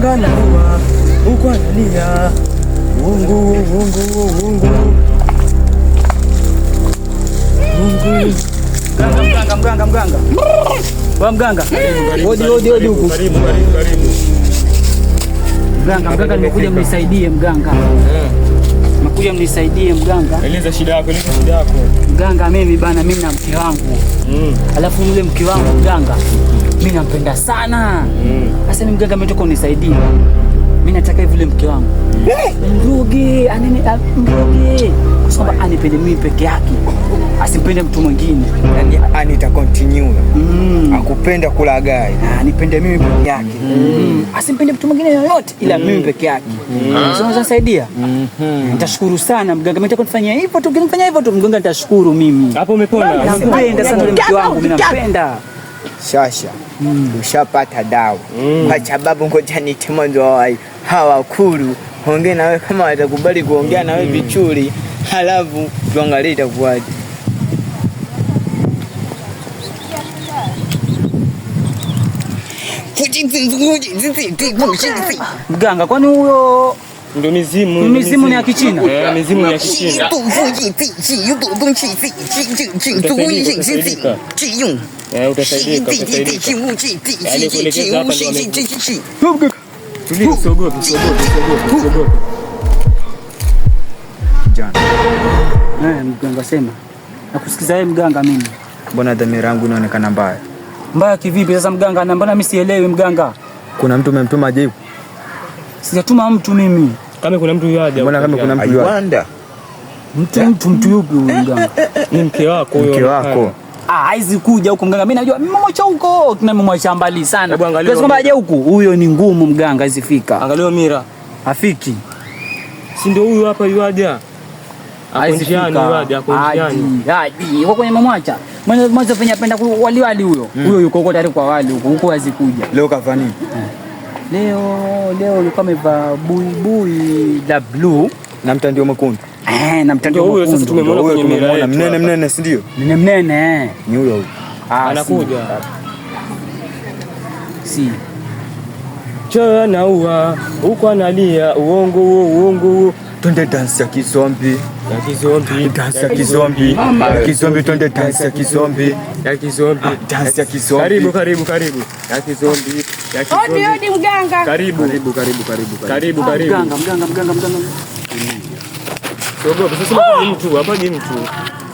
Mganga anaua huku analia. Uongo, uongo, uongo. Uongo. Mganga, mganga, mganga. Wa mganga. Odi, odi, odi huku. Karibu, karibu, karibu. Mganga, mganga, nimekuja mnisaidie mganga. Nimekuja mnisaidie mganga. Eleza shida yako, eleza shida yako. Mganga, mimi bana, mimi na mke wangu. Alafu yule mke wangu mganga, mimi nampenda sana. Sasa mimi mganga, nimetoka unisaidie. Mimi nataka hivi yule mke wangu mroge, anene mroge, kwa sababu anipende mimi peke yake, asimpende mtu mwingine. Yani Anita continue. Akupenda kulagai. Ah, nipende mimi peke yake. Asimpende mtu mwingine yoyote ila mimi peke yake. Sasa unaweza nisaidia? Nitashukuru sana mganga. Mimi nataka nifanyia hivyo tu, ukinifanyia hivyo tu mganga nitashukuru mimi. Hapo umepona. Nampenda sana yule mke wangu, mimi nampenda. Sasa ushapata dawa. Kwa sababu ngoja niite mwanzo wa hawakuru ongee nawe kama watakubali kuongea nawe vichuri, halafu tuangalie itakuwaje. Mganga, kwani huyo Ndio mizimu. mizimu ni ya Kichina? Eh, mizimu ya Kichina. Utasaidika. Eh, utasaidika, utasaidika. Yaani kuelekeza hapa ndio Tulia, usiogope, usiogope, usiogope, usiogope. Kijana, Eh, mganga sema. Nakusikiza wewe mganga mimi. mbona dhamira yangu inaonekana mbaya? Mbaya kivipi sasa mganga? Na mbona mimi sielewi mganga? Kuna mtu umemtuma aje huku? Sijatuma mtu mimi. Kama kuna mtu yuaje. Mbona kama kuna mtu yuaje? Mtu yupi huyu mganga? Ni mke wako huyo. Mke wako. Ah, haizi kuja huko mganga. Mimi najua mmemwacha huko, tunamemwacha mbali sana. Hebu angalia Kwa kwamba aje huku, huyo ni ngumu mganga, haizi fika. Angalia mira. Afiki. Si ndio huyu hapa yuaje? Ako Haizi njiani fika. yuaje, ako njiani. Aji, aji. Yuko kwenye mamwacha. Mwanzo mwanzo penye apenda wali wali huyo. Huyo yuko huko tayari kwa wali huko, huko haizi kuja. Leo kavaa nini? Leo alikuwa amevaa buibui la blue. Na mtandio mwekundu. Eh, na mtandio Ndio huyo sasa mwekundu. tumemwona Huyo kwenye mira tumemwona yetu. mnene hapa. mnene, si ndio? Mnene mnene eh. Ni huyo huyo. Ah, Anakuja. Si. Choyo anaua, huko analia, uongo huo, uongo huo. Twende dance ya kizombi. Ya kizombi. Dance ya kizombi. Ya kizombi, twende dance ya kizombi. Ya kizombi. Dance ya kizombi. Karibu, karibu, karibu. Ya kizombi. Ya Odi kizombi. odi mganga. Karibu. Karibu, karibu, karibu. Karibu, karibu. Mganga, mganga, mganga, mganga. Usiogope, sasa hapa ni mtu, hapa ni mtu.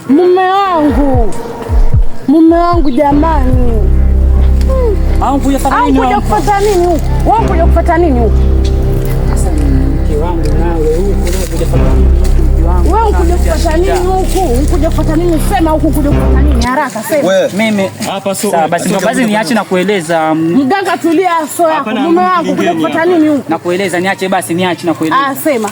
Mume wangu. Mume wangu jamani. Au kuja fanya nini? Kuja kufuata nini huku? Wewe kuja kufuata nini huku? Sasa mke wangu nawe huko nawe kuja fanya nini mke wangu? Wewe kuja kufuata nini huku? Kuja kufuata nini? Sema huku kuja kufuata nini? Haraka sema. Wewe Mimi Hapa sio. sawa basi ndio basi niache na kueleza Mganga tulia so yako. Hapana, Mume wangu kuja kufuata nini huku? na kueleza niache basi niache na kueleza. Ah, sema.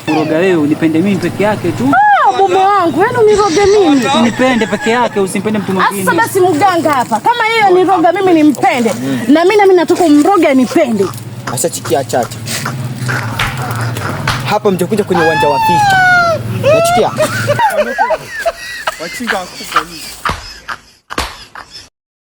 Kuroga wewe unipende mimi peke yake tu. Ah, mume wangu, yaani uniroge mimi. Unipende peke yake usimpende mtu mwingine. Sasa basi mganga hapa, kama yeye niroga mimi nimpende, na mimi nami nataka umroge anipende. Sasa chikia chacha. Hapa mtakuja kwenye uwanja wa vita. Nachikia. Wachinga wakubwa.